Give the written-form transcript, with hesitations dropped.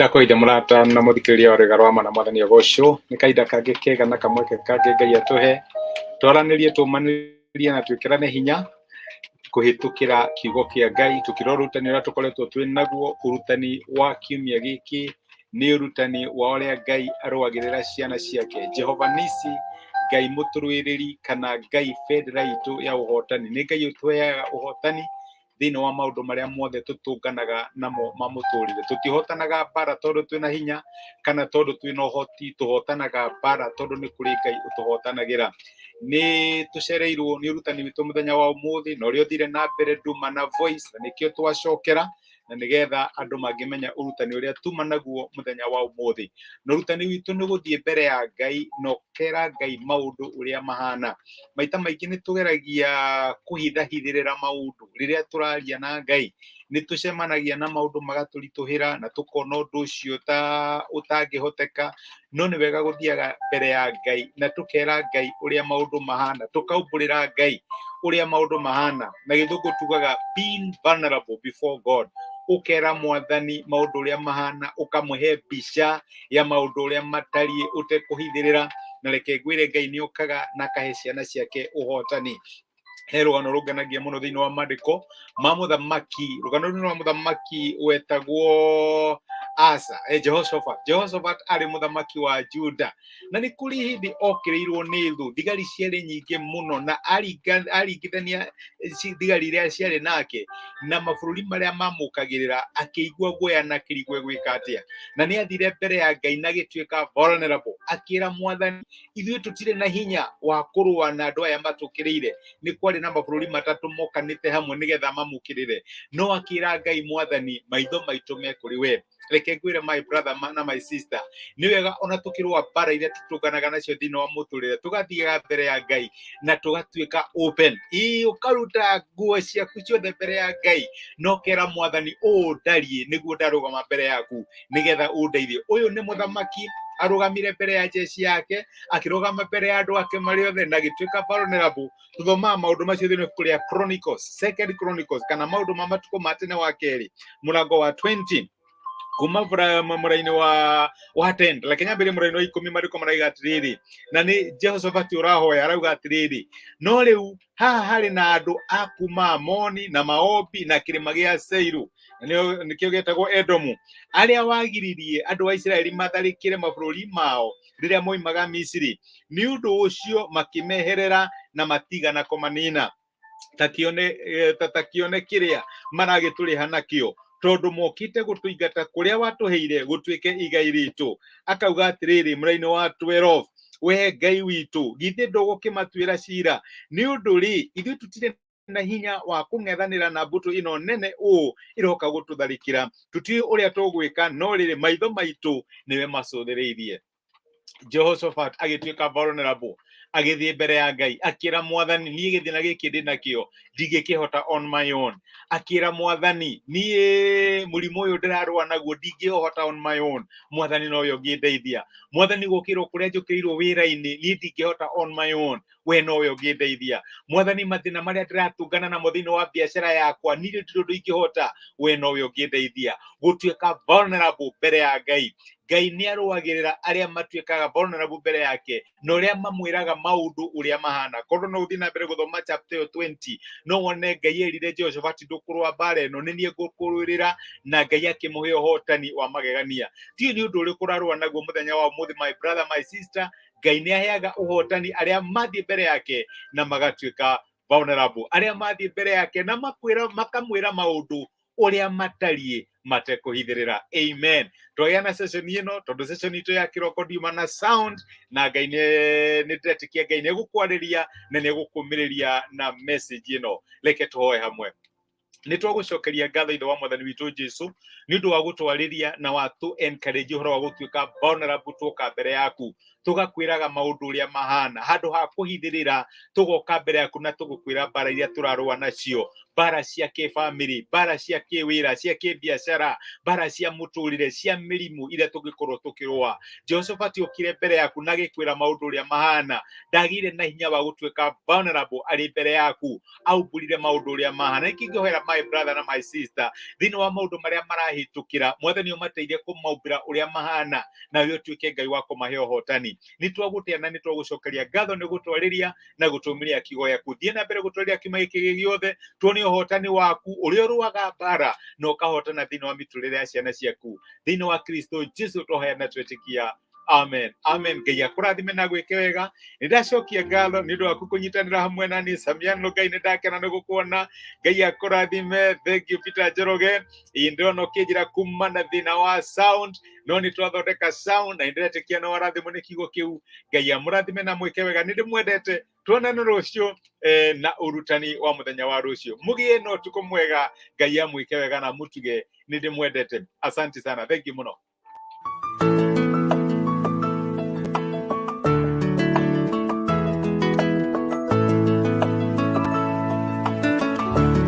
Ndakũgeithia mũrata na mũthikĩrĩria wa rwĩga rwa ma na mwathani agocwo. Nĩ kahinda kangĩ kega na kamweke kangĩ Ngai atũhe twaranĩrie, tũmanĩrie na twĩkĩrane hinya kũhĩtũkĩra kiugo kĩa Ngai, tũkĩrora ũrutani ũrĩa tũkoretwo twĩ naguo. Ũrutani wa kiumia gĩkĩ nĩ ũrutani wa ũrĩa Ngai arũagĩrĩra ciana ciake. Jehova Nisi, Ngai mũtũrũĩrĩri kana Ngai bendera itũ ya ũhotani. Nĩ Ngai ũtũheaga ũhotani thĩinĩ wa maũndũ marĩa mothe tũtũnganaga namo ma mũtũrĩre. Tũtihotanaga mbara tondũ twĩna hinya kana tondũ twĩna ũhoti, tũhotanaga mbara tondũ nĩ kũrĩ Ngai ũtũhotanagĩra. Nĩ tũcereirwo nĩ ũrutani witũ mũthenya wa ũmũthĩ na ũrĩa ũthire na mbere nduma na voice, na nĩkĩo twacokera na nĩgetha andũ mangĩmenya ũrutani ũrĩa tuma naguo mũthenya wa ũmũthĩ. Na ũrutani witũ nĩ gũthiĩ mbere ya Ngai na ũkera Ngai maũndũ ũrĩa mahana. Maita maingĩ nĩ tũgeragia kũhithahithĩrĩra maũndũ rĩrĩa tũraria na Ngai. Nĩ tũcemanagia na maũndũ magatũritũhĩra na tũkona ũndũ ũcio ta ũtangĩhoteka, no nĩ wega gũthiaga mbere ya Ngai na tũkera Ngai ũrĩa maũndũ mahana, tũkaumbũrĩra Ngai ũrĩa maũndũ mahana. Na gĩthũngũ tugaga being vulnerable before God. Ũkera mwathani maũndũ ũrĩa mahana, ũkamũhe mbica ya maũndũ ũrĩa matariĩ ũtekũhithĩrĩra. Na reke ngwĩre, Ngai nĩ okaga na akahe ciana ciake ũhotani. He rũgano rũngenagia mũno thĩinĩ wa maandĩko ma mũthamaki. Rũgano rũu nĩ rwa mũthamaki wetagwo Asa, Jehoshaphat. Jehoshaphat arĩ mũthamaki wa Juda, na nĩ kũrĩ hĩndĩ okĩrĩirwo nĩ thũ. Thigari ciarĩ nyingĩ mũno, na aringithania thigari iria ciarĩ nake na mabũrũri marĩa mamũkagĩrĩra, akĩigua guoya na akĩrigwo egwĩka atĩa. Na nĩ athire mbere ya Ngai na agĩtuĩka vulnerable, akĩra mwathani, ithuĩ tũtirĩ na hinya wa kũrũa na andũ aya matũkĩrĩire. Nĩ kwarĩ na mabũrũri matatũ mokanĩte hamwe nĩgetha mamũkĩrĩre, no akĩra Ngai, mwathani, maitho maitũ me kũrĩ we. Reke ngwĩre, my brother na my sister, nĩ wega ona tũkĩrũa mbara iria tũtũnganaga nacio thĩinĩ wa mũtũrĩre, tũgathiaga mbere ya Ngai na tũgatuĩka open. Ĩĩ, ũkaruta nguo ciaku ciothe mbere ya Ngai na ũkera mwathani, ũũ ndariĩ nĩguo ndarũgama mbere yaku nĩgetha ũndeithie. Ũyũ nĩ mũthamaki arũgamire mbere ya jeshi yake, akĩrũgama mbere ya andũ ake marĩ othe na agĩtuĩka vulnerable. Tũthomaga maũndũ macio thĩinĩ wa ibuku rĩa Chronicles, Second Chronicles, kana maũndũ ma matukũ ma tene wa kerĩ, mũrango wa 20 kuma mũraini wa 10. Reke nyambĩrĩrie mũraini wa 10. Marĩko maraiga atĩrĩrĩ, na nĩ Jehoshaphat ũrahoya, arauga atĩrĩrĩ, no rĩu haha harĩ na andũ a kuma Amoni na Maobi na kĩrĩma gĩa Seiru, na nĩkĩo gĩtagwo Edomu, arĩa wagiririe andũ a Isiraeli matharĩkĩre mabũrũri mao rĩrĩa moimaga Misiri. Nĩ ũndũ ũcio makĩmeherera na matigana kũmanina. Ta kĩone kĩrĩa maragĩtũrĩha nakĩo, tondũ mokĩte gũtũingata kũrĩa watũheire gũtuĩke igai ritũ. Akauga atĩrĩrĩ, mũraini wa 12, we Ngai witũ, githĩ ndũgũkĩmatuĩra cira? Nĩ ũndũ rĩ, ithuĩ tũtirĩ na hinya wa kũng'ethanĩra na mbũtũ ĩno nene ũũ ĩroka gũtũtharĩkĩra. Tũtiũĩ ũrĩa tũgwĩka, no rĩrĩ, maitho maitũ nĩwe macũthĩrĩirie. Jehoshaphat agĩtuĩka vulnerable, agĩthiĩ mbere ya Ngai, akĩra mwathani, niĩ gĩthĩna gĩkĩ ndĩ nakĩo ndingĩkĩhota on my own. Akĩra mwathani, niĩ mũrimũ ũyũ ndĩrarũa naguo ndingĩũhota on my own, mwathani nowe ũngĩndeithia. Mwathani, gũkĩrwo kũrĩa njũkĩrĩirwo wĩra-inĩ, niĩ ndingĩhota on my own, we nowe ũngĩndeithia. Mwathani, mathĩna marĩa ndĩratũngana namo thĩinĩ wa biacara yakwa, niĩ ndirĩ ũndũ ingĩhota, we nowe ũngĩndeithia. Gũtuĩka vulnerable mbere ya Ngai. Ngai nĩ arũagĩrĩra arĩa matuĩkaga vulnerable mbere yake na ũrĩa mamwĩraga maũndũ ũrĩa mahana. Korwo no ũthiĩ na mbere gũthoma chapter ĩyo 20, no wone Ngai erire Jehoshaphat, ndũkũrũa mbara ĩno, nĩ niĩ ngũkũrũĩrĩra, na Ngai akĩmũhe ũhotani wa magegania. Tiũĩ nĩ ũndũ ũrĩkũ ũrarũa naguo mũthenya wa ũmũthĩ, my brother, my sister. Ngai nĩ aheaga ũhotani arĩa mathiĩ mbere yake na magatuĩka vulnerable, arĩa mathiĩ mbere yake na makwĩra, makamwĩra maũndũ ũrĩa matariĩ matekũhithĩrĩra. Amen. Twagĩa na session ĩno tondũ session itũ ya kĩroko ndiuma na sound, na Ngai nĩ ndĩretĩkia Ngai nĩ egũkwarĩria na nĩ egũkũmĩrĩria na message ĩno. Reke tũhoe hamwe. Nĩ twagũcokeria ngatho, ithe wa mwathani witũ Jesu, nĩ ũndũ wa gũtwarĩria na watũ encourage ũhoro wa gũtuĩka vulnerable. Tuoka mbere yaku tũgakwĩraga maũndũ ũrĩa mahana, handũ ha kũhithĩrĩra, tũgoka mbere yaku na tũgũkwĩra mbara iria tũrarũa nacio. Mbara Mbara cia kĩbamĩrĩ, mbara cia kĩwĩra, cia kĩbiacara, mbara cia mũtũrĩre, cia mĩrimũ iria tũngĩkorwo tũkĩrũa. Jehoshaphat okire mbere yaku na agĩkwĩra maũndũ ũrĩa mahana. Ndagĩire na hinya wa gũtuĩka vulnerable arĩ mbere yaku, aumbũrire maũndũ ũrĩa mahana. Nĩkĩ ingĩhoera my brother na my sister thĩinĩ wa maũndũ marĩa marahĩtũkĩra, Mwathani ũmateithie kũmaumbĩra ũrĩa mahana, nawe ũtuĩke Ngai wa kũmahe ũhotani. Nĩ twagũtĩa na nĩ twagũcokeria ngatho nĩ gũtwarĩria na gũtũmĩria kiugo gĩaku. Thiĩ na mbere gũtwarĩria kiuma gĩkĩ gĩ gĩothe, tuone ũhotani waku ũrĩa ũrũaga mbara na ũkahotana thĩinĩ wa mĩtũrĩre ya ciana ciaku. Thĩinĩ wa Kristo Jesu twahoya na twetĩkia, amen, amen. Ngai akũrathime na gwĩke wega. Nĩ ndacokia ngatho nĩ ũndũ waku kũnyitanĩra hamwe na niĩ Samiano. Ngai nĩ ndakena nĩ gũkuona. Ngai akũrathime. Thank you, Peter Njoroge. Ĩĩ, ndĩrona ũkĩnjĩra kuma na thĩna wa sound, no nĩ twathondeka sound na nĩndĩretĩkia no warathimwo nĩ kiugo kĩu. Ngai amũrathime na mwĩke wega. Nĩ ndĩmwendete. Tuonane rũciũ na ũrutani wa mũthenya wa rũciũ. Mũgĩe na ũtukũ mwega. Ngai amwĩke wega na mũtuge. Nĩ ndĩmwendete. Asante sana, thank you mũno.